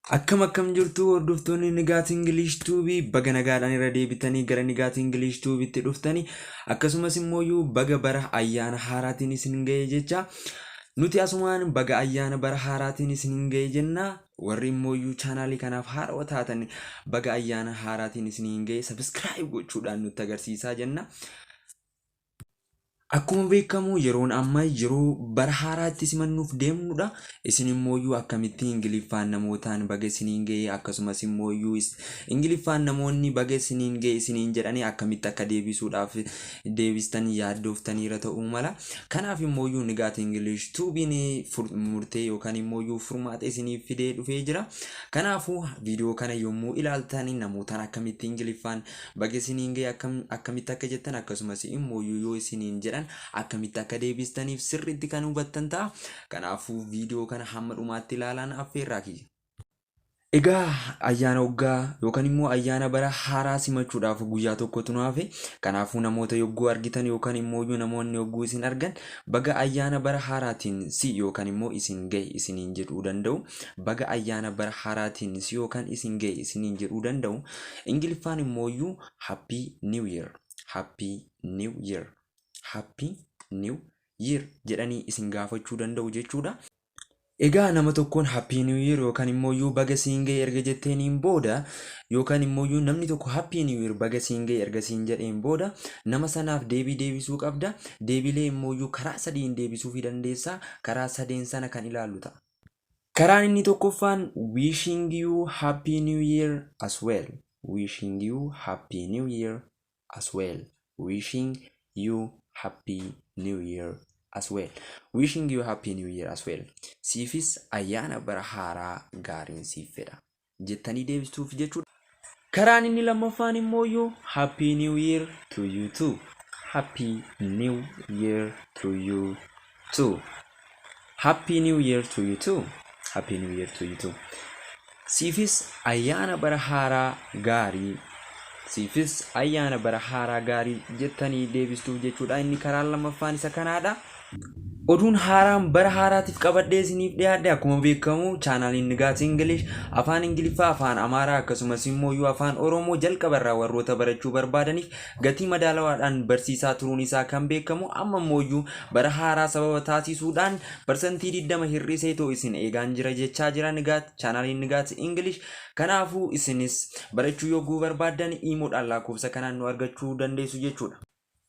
Akkam akkam jirtu, hordoftoonni Nigaat English Tube? Baga nagaadhaan irra deebitanii gara Nigaat English Tubetti dhuftanii, akkasumas immoo baga bara ayyaana haaraatiin isin ga'e jecha. Nuti asumaan baga ayyaana bara haaraatiin isin ga'e jenna. Warri immoo chaanaalii kanaaf haarawaa taatan, baga ayyaana haaraatiin isin ga'e subscribe gochuudhaan nutti agarsiisaa jenna. Akkuma beekamu, yeroon amma yeroo bara haaraatti simannuuf deemnudha. Isin immooyyuu akkamitti Ingiliffaan namootaan baga isiniin ga'e, akkasumas immooyyuu Ingiliffaan namoonni baga isiniin ga'e isiniin jedhanii akkamitti akka deebisuudhaaf deebistan yaaddooftaniira ta'uu mala. Kanaaf immooyyuu Nigaat English Tubeiin murtee yookaan immooyyuu furmaata isiniif fidee dhufee jira. Kanaafuu viidiyoo kana yommuu ilaaltan, namootaan akkamitti Ingiliffaan baga isiniin ga'e akkamitti akka jettan, akkasumas immooyyuu yoo isiniin jedhan akkamitti akka deebistaniif sirriitti kan hubattan ta'a. Kanaafuu viidiyoo kana hamma dhumaatti ilaalaan affeerraa kiyya. Egaa ayyaana waggaa yookaan immoo ayyaana bara haaraa simachuudhaaf guyyaa tokkotu nu hafe. Kanaafuu namoota yogguu argitan yookaan immoo namoonni yogguu isin argan baga ayyaana bara haaraatiin si yookaan immoo isin gahe isiniin jedhuu danda'u. Baga ayyaana bara haaraatiin si yookaan isin gahe isiniin jedhuu danda'u. Ingiliffaan immoo "Happy New Year, Happy New Year, Happy New Year" jedhanii isin gaafachuu danda'u jechuudha. Egaa nama tokkoon "Happy New Year" yookaan immoo baga siin ga'e erga jetteeniin booda, yookaan immoo namni tokko "Happy New Year", baga siin ga'e erga siin jedheen booda, nama sanaaf deebii deebisuu qabda. Deebiilee immoo karaa sadiin deebisuufii dandeessa. Karaa sadeen sana kan ilaallu ta'a. Karaan inni tokkoffaan "Wishing you Happy New Year as well. Wishing you Happy New Year as well. Wishing you Happy New Year as well. Wishing you Happy New Year as well." Siifis ayyaana bara haaraa gaariin siif fedha jettanii deebistuuf jechuudha. Karaan inni lammaffaan immoo "Happy New Year to you too. Happy New Year to you too. Happy New Year to you too. Happy New Year to you too." Siifis ayyaana bara haaraa gaarii. Siifis ayyaana bara haaraa gaarii jettanii deebistuuf jechuudha. Inni karaan lammaffaan isa kanaadha. Oduun haaraan bara haaraatiif qabadhee isiniif dhiyaadhe, akkuma beekamu chaanaaliin Nigaat English afaan Ingiliffaa, afaan Amaaraa, akkasumas immoo afaan Oromoo jalqabarraa warroota barachuu barbaadaniif gatii madaalawaadhaan barsiisaa turuun isaa kan beekamu, amma immoo bara haaraa sababa taasisuudhaan 20% hir'isee too isin eegaan jira jechaa jira Nigaat chaanaaliin Nigaat English. Kanaafuu isinis barachuu yogguu barbaaddan iimoodhaan lakkoofsa kanaan nu argachuu dandeessu jechuudha.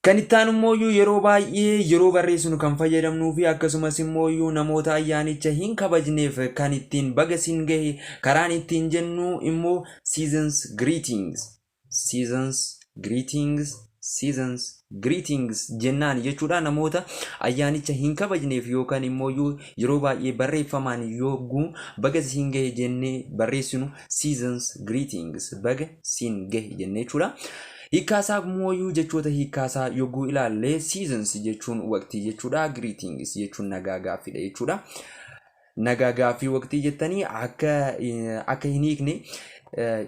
Kan itti aanu immoo yeroo baay'ee yeroo barreessinu kan fayyadamnuu fi akkasumas immoo namoota ayyaanicha hin kabajneef kan ittiin baga siin gahe karaan ittiin jennu immoo "Seasons greetings, seasons greetings, seasons greetings" jennaan jechuudha. Namoota ayyaanicha hin kabajneef yookaan immoo yeroo baay'ee barreeffamaan yogguu baga siin gahe jennee barreessinu "Seasons greetings", baga siin gahe jennee jechuudha. Hiikkaasaa immoo, jechoota hiikkaasaa yogguu ilaalle, seasons jechuun waqtii jechuudha. Greetings jechuun nagaa gaaffiidha jechuudha. Nagaa gaaffii waqtii jettanii akka hin hiikne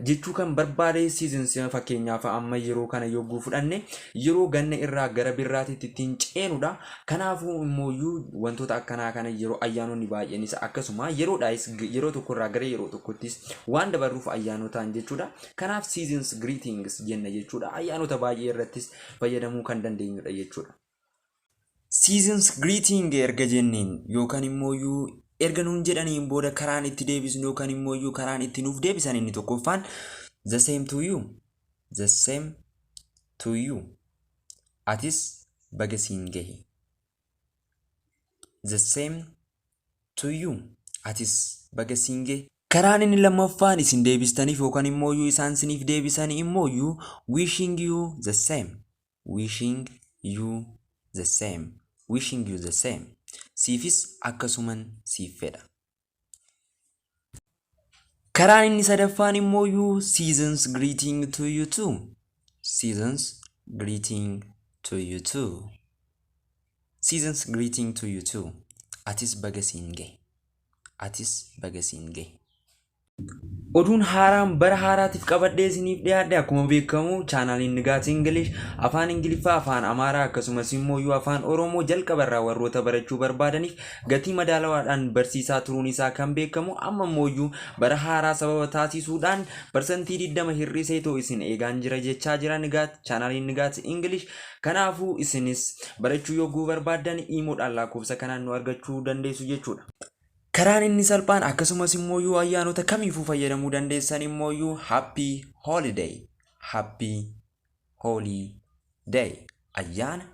jechuu kan barbaade. Seasons fakkeenyaaf amma yeroo kana yogguu fudhanne, yeroo ganna irraa gara birraatitti ittiin ceenudha. Kanaafuu immoo wantoota akkanaa kana yeroo ayyaanonni baay'eenis akkasuma yeroodhaas yeroo tokko irraa gara yeroo tokkottis waan dabarruuf ayyaanotaan jechuudha. Kanaaf "Seasons greetings" jenna jechuudha. Ayyaanota baay'ee irrattis fayyadamuu kan dandeenyudha jechuudha. Seasons greeting erga jenneen yookaan immoo erga nuun jedhaniin booda, karaan itti deebisnu yookaan immoo karaan itti nuuf deebisan inni tokkoffaan "The same to you, the same to you." Atis baga siin gahe. The same to you. Atis baga siin gahe. Karaan inni lammaffaan isin deebistaniif yookaan immoo isaan isiniif deebisan immoo "Wishing you the same, wishing you the same, wishing you the same." Siifis akkasuman siif fedha. Karaan inni sadaffaan immoo "Seasons greeting to you too. Seasons greeting to you too. Seasons greeting to you too." Atis baga siin gahe. Atis baga siin gahe. Oduun haaraan bara haaraatiif qabadhee isiniif dhiyaadhe, akkuma beekamu chaanaaliin Nigaat English afaan Ingiliffaa, afaan Amaaraa, akkasumas immoo afaan Oromoo jalqabarraa warroota barachuu barbaadaniif gatii madaalawaadhaan barsiisaa turuun isaa kan beekamu, amma immoo bara haaraa sababa taasisuudhaan 20% hir'isee too isin eegaan jira jechaa jira Nigaat chaanaaliin Nigaat English. Kanaafuu isinis barachuu yogguu barbaaddan iimoodhaan lakkoofsa kanaan nu argachuu dandeessu jechuudha. Karaan inni salphaan akkasumas immoo yoo ayyaanota kamiifuu fayyadamuu dandeessan immoo happy holiday, happy holiday, ayyaana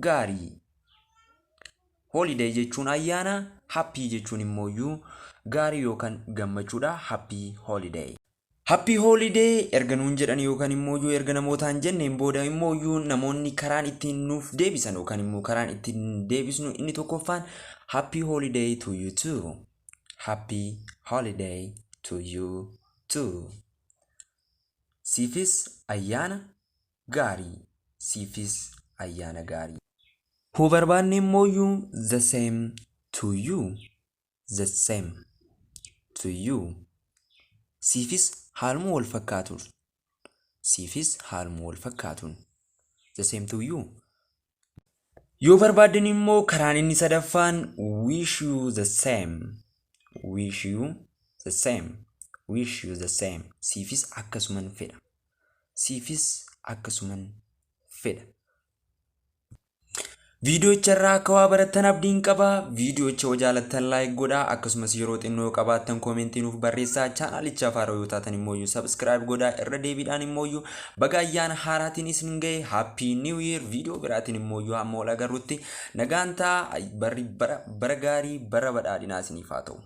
gaarii. Holiday jechuun ayyaana, happy jechuun immoo gaarii yookaan gammachuudha. Happy holiday. Happy holiday erga nuun jedhan yookaan immoo erga namootaan jenneen booda immoo namoonni karaan ittiin nuuf deebisan yookaan immoo karaan ittiin deebisnu inni tokkoffaan happy holiday to you too. Happy holiday to you too. Siifis ayyaana gaarii. Siifis ayyaana gaarii. Hoo barbaanne immoo the same to you. The same to you. Siifis haaluma wal fakkaatuun. Siifis haaluma wal fakkaatuun. The same to you. Yoo barbaaddan immoo karaan inni sadaffaan wish you the same. Wish you the same. Wish you the same. Siifis akkasuman fedha. Siifis akkasuman fedha. Viidiyoocha irraa akka waa barattan abdiin qaba. Viidiyoocha yoo jaalattan like godhaa. Akkasumas yeroo xinnoo yoo qabaattan koomentii nuuf barreessaa. Chaanaalichaaf haaraa yoo taatan immoo subscribe godhaa. Irra deebiidhaan immoo baga ayyaana haaraatiin isin gahe, happy new year. Viidiyoo biraatiin immoo hamma wal agarrutti nagaan ta'a. Barri bara gaarii, bara badhaadhinaa isiniif haa ta'u.